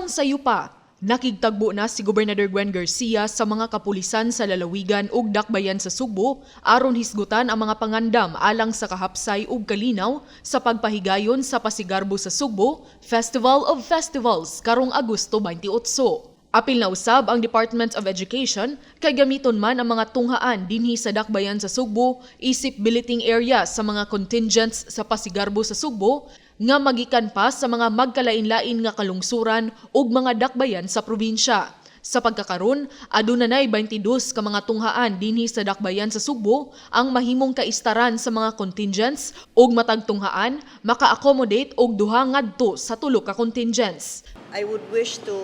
sayo pa, nakigtagbo na si Gobernador Gwen Garcia sa mga kapulisan sa lalawigan ug dakbayan sa Sugbo aron hisgutan ang mga pangandam alang sa kahapsay ug kalinaw sa pagpahigayon sa Pasigarbo sa Sugbo, Festival of Festivals, karong Agosto 28. Apil na usab ang Department of Education kay gamiton man ang mga tunghaan dinhi sa dakbayan sa Sugbo isip billeting area sa mga contingents sa Pasigarbo sa Sugbo nga magikan pa sa mga magkalain-lain nga kalungsuran ug mga dakbayan sa probinsya. Sa pagkakaron, aduna nay 22 ka mga tunghaan dinhi sa dakbayan sa Sugbo ang mahimong kaistaran sa mga contingents, ug matag tunghaan maka-accommodate og 2 ngadto sa 3 ka contingents. I would wish to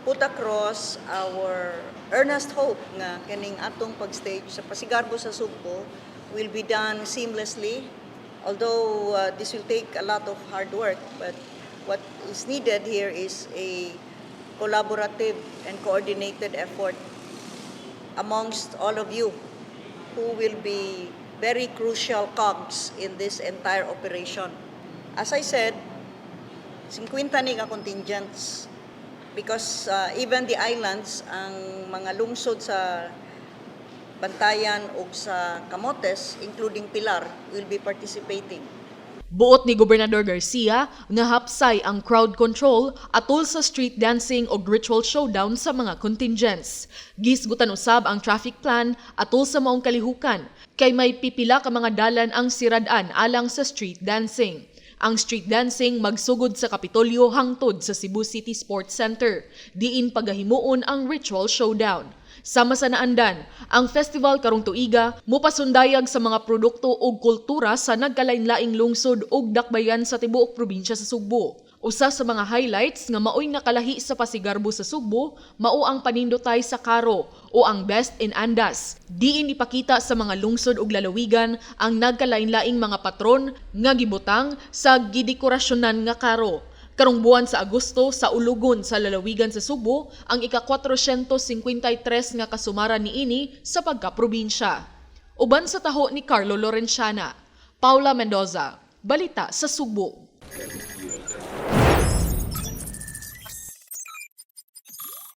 put across our earnest hope nga kining atong pag-stage sa Pasigarbo sa Sugbo will be done seamlessly. Although this will take a lot of hard work, but what is needed here is a collaborative and coordinated effort amongst all of you who will be very crucial cogs in this entire operation. As I said, 50 ni ka contingents because even the islands, ang mga lungsod sa Bantayan ug sa Camotes, including Pilar, will be participating. Buot ni Gobernador Garcia nga hapsay ang crowd control atol sa street dancing ug ritual showdown sa mga contingents. Gihisgutan usab ang traffic plan atol sa maong kalihukan kay may pipila ka mga dalan ang sirad-an alang sa street dancing. Ang street dancing magsugod sa Kapitolyo hangtod sa Cebu City Sports Center, diin pagahimuon ang ritual showdown. Sama sa naandan, ang festival karong tuiga mopasundayag sa mga produkto ug kultura sa nagkalain-laing lungsod ug dakbayan sa tibuok probinsya sa Sugbo. Usa sa mga highlights nga maoy nakalahi sa Pasigarbo sa Sugbo mao ang panindotay sa karo o ang Best in Andas. Diin ipakita sa mga lungsod ug lalawigan ang nagkalain-laing mga patron nga gibutang sa gidekorasyonan nga karo. Karong buwan sa Agosto, sa Ulugon sa lalawigan sa Sugbo ang ika-453 nga kasumaran niini sa pagkaprobinsya. Uban sa taho ni Carlo Lorenciana, Paula Mendoza, Balita sa Sugbo.